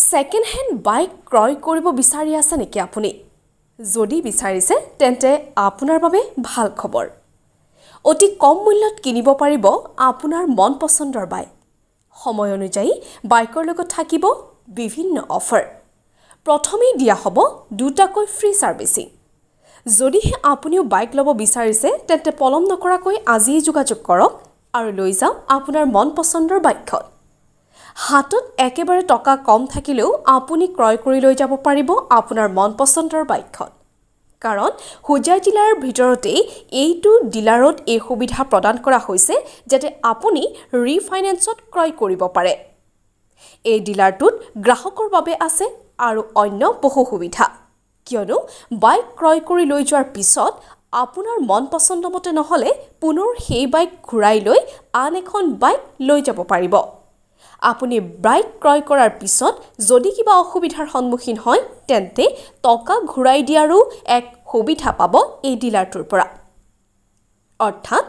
Second hand bike ক্ৰয় কৰিব বিচাৰি আছে নেকি আপুনি? যদি বিচাৰিছে, তেন্তে আপোনাৰ বাবে ভাল খবৰ। অতি কম মূল্যত কিনিব পাৰিব আপোনাৰ মন পচন্দৰ বাইক। সময় অনুযায়ী বাইকৰ লগত থাকিব বিভিন্ন অফাৰ। প্ৰথমেই দিয়া হ'ব দুটাকৈ ফ্ৰী ছাৰ্ভিচিং। যদিহে আপুনিও বাইক ল'ব বিচাৰিছে, তেন্তে পলম নকৰাকৈ আজিয়েই যোগাযোগ কৰক আৰু লৈ যাওক আপোনাৰ মন পচন্দৰ বাইকখন। হাতত একেবাৰে টকা কম থাকিলেও আপুনি ক্ৰয় কৰি লৈ যাব পাৰিব আপোনাৰ মন পচন্দৰ বাইকখন। কাৰণ হোজাই জিলাৰ ভিতৰতেই এইটো ডিলাৰত এই সুবিধা প্ৰদান কৰা হৈছে, যাতে আপুনি ৰিফাইনেন্সত ক্ৰয় কৰিব পাৰে। এই ডিলাৰটোত গ্ৰাহকৰ বাবে আছে আৰু অন্য বহু সুবিধা। কিয়নো বাইক ক্ৰয় কৰি লৈ যোৱাৰ পিছত আপোনাৰ মন পচন্দ মতে নহ'লে পুনৰ সেই বাইক ঘূৰাই লৈ আন এখন বাইক লৈ যাব পাৰিব। আপুনি বাইক ক্ৰয় কৰাৰ পিছত যদি কিবা অসুবিধাৰ সন্মুখীন হয়, তেন্তে টকা ঘূৰাই দিয়াৰো এক সুবিধা পাব এই ডিলাৰটোৰ পৰা। অৰ্থাৎ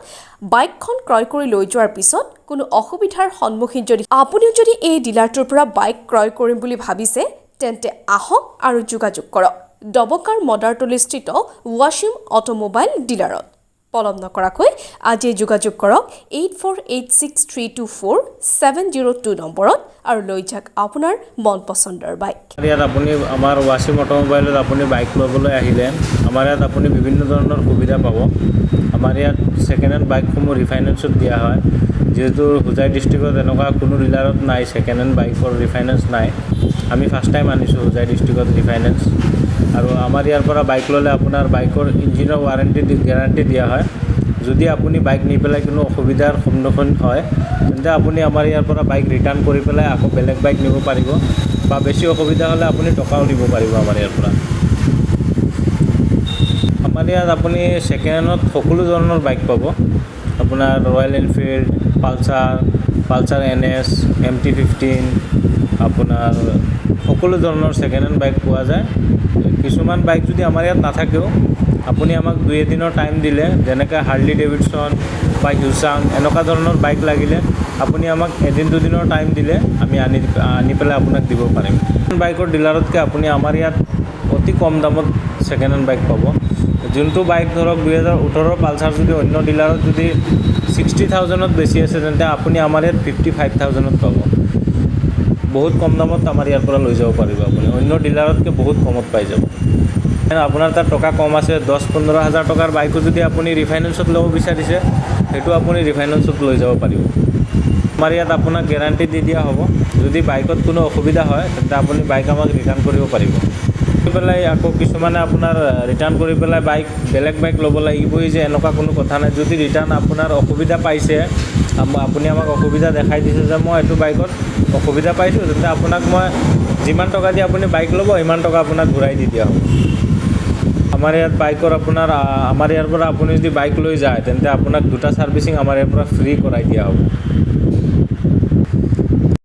বাইকখন ক্ৰয় কৰি লৈ যোৱাৰ পিছত কোনো অসুবিধাৰ সন্মুখীন যদি আপুনিও যদি এই ডিলাৰটোৰ পৰা বাইক ক্ৰয় কৰিম বুলি ভাবিছে, তেন্তে আহক আৰু যোগাযোগ কৰক ডবকাৰ মদাৰতলিস্থিত ৱাশ্বিম অট'মোবাইল ডিলাৰত। পলম নকৰাকৈ আজিয়েই যোগাযোগ কৰক 8486324702 নম্বৰত আৰু লৈ যাওক আপোনাৰ মন পচন্দৰ বাইক। ইয়াত আপুনি আমাৰ ৱাছিম অট'মোবাইলত আপুনি বাইক ল'বলৈ আহিলে আমাৰ ইয়াত আপুনি বিভিন্ন ধৰণৰ সুবিধা পাব। আমাৰ ইয়াত ছেকেণ্ড হেণ্ড বাইকসমূহ ৰিফাইনেন্সত দিয়া হয়। যিহেতু হোজাই ডিষ্ট্ৰিক্টত এনেকুৱা কোনো ডিলাৰত নাই, ছেকেণ্ড হেণ্ড বাইকৰ ৰিফাইনেন্স নাই। আমি ফাৰ্ষ্ট টাইম আনিছোঁ হোজাই ডিষ্ট্ৰিক্টত ৰিফাইনেন্স। আৰু আমাৰ ইয়াৰ পৰা বাইক ল'লে আপোনাৰ বাইকৰ ইঞ্জিনৰ ৱাৰেণ্টি, গেৰাণ্টি দিয়া হয়। যদি আপুনি বাইক নি পেলাই কোনো অসুবিধাৰ সন্মুখীন হয়, তেন্তে আপুনি আমাৰ ইয়াৰ পৰা বাইক ৰিটাৰ্ণ কৰি পেলাই আকৌ বেলেগ বাইক নিব পাৰিব বা বেছি অসুবিধা হ'লে আপুনি টকাও দিব পাৰিব আমাৰ ইয়াৰ পৰা। আমাৰ ইয়াত আপুনি ছেকেণ্ড হেণ্ডত সকলো ধৰণৰ বাইক পাব। আপোনাৰ royal Enfield, Pulsar, Pulsar NS, MT 15, আপোনাৰ সকলো ধৰণৰ ছেকেণ্ড হেণ্ড বাইক পোৱা যায়। কিছুমান বাইক যদি আমাৰ ইয়াত নাথাকেও, আপুনি আমাক দুই এদিনৰ টাইম দিলে, যেনেকৈ হাৰ্লি ডেভিডছন বা হিউচাং এনেকুৱা ধৰণৰ বাইক লাগিলে আপুনি আমাক এদিন দুদিনৰ টাইম দিলে আমি আনি আনি পেলাই আপোনাক দিব পাৰিম। বাইকৰ ডিলাৰতকৈ আপুনি আমাৰ ইয়াত অতি কম দামত ছেকেণ্ড হেণ্ড বাইক পাব। যোনটো বাইক ধৰক 2018ৰ পালচাৰ যদি অন্য ডিলাৰত যদি 60,000ত বেছি আছে, তেন্তে আপুনি আমাৰ ইয়াত 55,000ত পাব। বহুত কম দামত আমাৰ ইয়াৰ পৰা লৈ যাব পাৰিব আপুনি। অন্য ডিলাৰতকৈ বহুত কমত পাই যাব। আপোনাৰ তাত টকা কম আছে, 10-15 হাজাৰ টকাৰ বাইকো যদি আপুনি ৰিফাইনেন্সত ল'ব বিচাৰিছে, সেইটো আপুনি ৰিফাইনেন্সত লৈ যাব পাৰিব। আমাৰ ইয়াত আপোনাক গেৰাণ্টি দি দিয়া হ'ব। যদি বাইকত কোনো অসুবিধা হয়, তেন্তে আপুনি বাইক আমাক ৰিটাৰ্ণ কৰিব পাৰিব পেলাই। আকৌ কিছুমানে আপোনাৰ ৰিটাৰ্ণ কৰি পেলাই বাইক বেলেগ বাইক ল'ব লাগিবই যে, এনেকুৱা কোনো কথা নাই। যদি ৰিটাৰ্ণ আপোনাৰ অসুবিধা পাইছে, আপুনি আমাক অসুবিধা দেখাই দিছে যে মই এইটো বাইকত অসুবিধা পাইছোঁ, তেন্তে আপোনাক মই যিমান টকা দি আপুনি বাইক ল'ব, সিমান টকা আপোনাক ঘূৰাই দি দিয়া হ'ব। আমাৰ ইয়াত বাইকৰ আপোনাৰ আমাৰ ইয়াৰ পৰা আপুনি যদি বাইক লৈ যায়, তেন্তে আপোনাক দুটা ছাৰ্ভিচিং আমাৰ ইয়াৰ পৰা ফ্ৰী কৰাই দিয়া হ'ব।